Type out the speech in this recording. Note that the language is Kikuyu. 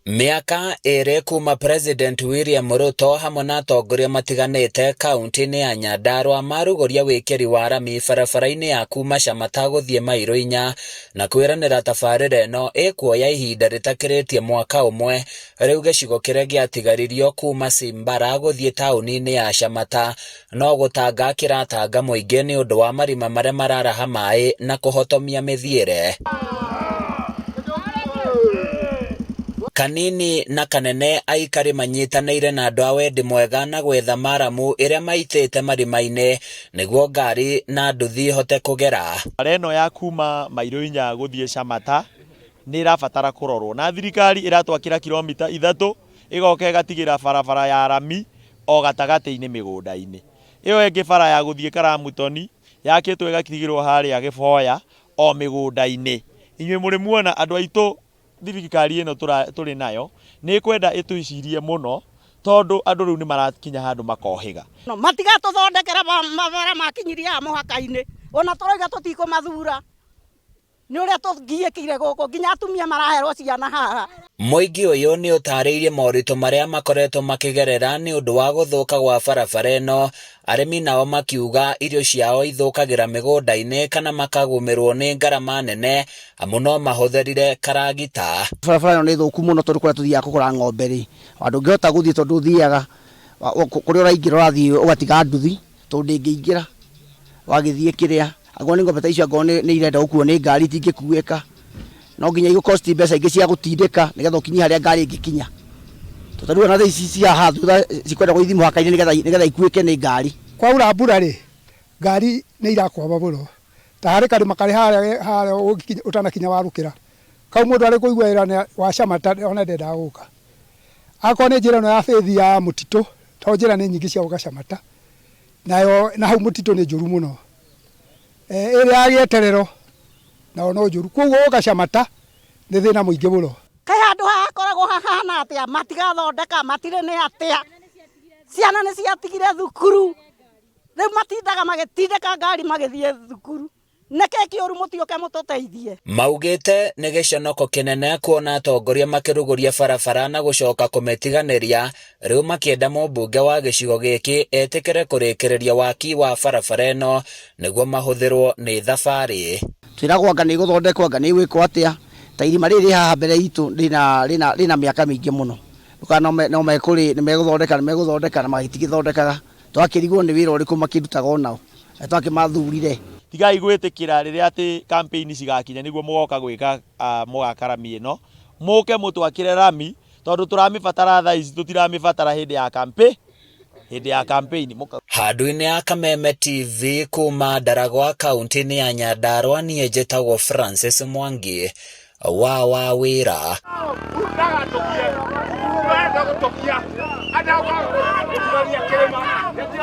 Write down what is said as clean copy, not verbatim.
Mĩaka ĩrĩ kuma President William Ruto hamwe na atongoria matiganĩte kaunti-inĩ ya Nyandarua marugũria wĩkĩri wa rami barabara-inĩ ya kuma Shamata gũthiĩ mairo 4 na kwĩranĩra tabarĩra ĩno ĩkuoya ihinda rĩtakĩrĩtie mwaka ũmwe. Rĩu gĩcigo kĩrĩa gĩatigaririo kuma Simbara gũthiĩ taũni-inĩ ya Shamata no gũtanga kĩratanga mũingĩ nĩ ũndũ wa marima marĩa mararaha maĩ na kũhotomia mĩthiĩre. Kanini na kanene aikari manyitanĩire na andũ a wendi mwega na gwetha maramu ĩrĩa maitĩte marima-inĩ nĩguo ngari na nduthi ihote kũgera. Bara ĩno ya kuma mairo 4 gũthiĩ Shamata nĩ ĩrabatara kũrorwo na thirikari ĩratwakĩra kilomita 3 ĩgoka ĩgatigĩra barabara ya rami o gatagatĩ-inĩ mĩgũnda-inĩ. Ĩyo ĩngĩ bara ya gũthiĩ Karamutoni yakĩtwo ĩgatigĩrwo harĩa Gĩboya o mĩgũnda-inĩ. Inyuĩ mũrĩ muona andũ aitũ thirikari ĩno tũrĩ nayo nĩ ĩkwenda ĩtwĩcirie mũno tondũ andũ rĩu nĩ marakinya handũ makohĩga. Matigatũthondekera mabara makinyirie haha mũhaka-inĩ ona tũrauga tũtikũmathura nĩ ũrĩa tũgiĩkire gũkũ nginya atumia maraherwo ciana haha. Mũingĩ ũyũ nĩ ũtarĩirie moritũ marĩa makoretwo makĩgerera nĩ ũndũ wa gũthũka gwa barabara ĩno. Arĩmi nao makiuga irio ciao ithũkagĩra mĩgũnda-inĩ kana makagũmĩrwo nĩ ngarama nene amu no mahũthĩrire karagita. Barabara ĩno nĩ thũku mũno tondũ kũrĩa tũthiaga kũgũra ng'ombe rĩ, handũ ũngĩhota gũthiĩ tondũ ũthiaga kũrĩa ũraingĩra ũrathiĩ ũgatiga nduthi tondũ ndĩngĩingĩra wagĩthiĩ kĩrĩa angorwo nĩ ng'ombe ta icio angorwo nĩ irenda gũkuo nĩ ngari itingĩkuĩka no nginya igũ-cost mbeca ingĩ cia gũtindĩka nĩgetha ũkinyie harĩa ngari ĩngĩkinya. Tondũ rĩu ona thaa ici cia haha thutha cikwenda gũgĩthiĩ mũhaka-inĩ nĩgetha ikuĩke nĩ ngari. Kwaura mbura rĩ, ngari nĩ irakwama mũno ta harĩ karĩma karĩ harĩa ũtanakinya warũkĩra kau mũndũ arĩ kũigua wĩra wa Shamata ona ndendaga gũka. Akorwo nĩ njĩra ĩno ya bĩthi ya mũtitũ tondũ njĩra nĩ nyingĩ cia gũka Shamata nayo na hau mũtitũ nĩ njũru mũno. Ĩrĩa ya gĩeterero nayo no njũru koguo gũka Shamata nĩ thĩna mũingĩ mũno. Kaĩ handũ haha hakoragwo hahana atĩa matigathondeka matirĩ nĩ atĩa ciana nĩ ciatigire thukuru rĩu matindaga magĩtindĩka ngari magĩthiĩ thukuru nĩkĩ kĩũru mũtiũke mũtũteithie. Maugĩte nĩ gĩconoko kĩnene kuona atongoria makĩrugũria barabara na gũcoka kũmĩtiganĩria rĩu makĩenda mũmbunge wa gĩcigo gĩkĩ etĩkĩre kũrĩkĩrĩria waki wa barabara ĩno nĩguo mahũthĩrwo nĩ thabarĩ. Twĩragwo anga nĩ ĩgũthondekwo anga nĩ ĩgwĩkwo atĩa ta irima rĩrĩ rĩ haha mbere itũ rĩna mĩaka mĩingĩ mũno ndũkana no mekũrĩ nĩ megũthondeka nĩ megũthondeka na matigĩthondekaga twakĩrigwo nĩ wĩra ũrĩkũ makĩrutaga onao na twakĩmathurire. Tigai gwĩtĩkĩra rĩrĩa atĩ campaign cigakinya nĩguo mũgoka gwĩka mũgaka rami ĩno mũke mũtwakĩre rami tondũ tũramĩbatara thaa ici tũtiramĩbatara hĩndĩ ya campaign hĩndĩ ya campaign. Handũ-inĩ ya Kameme TV kuma Ndaragwa kaunti-inĩ ya Nyandarua niĩ njĩtagwo Francis Mwangi wa wĩra.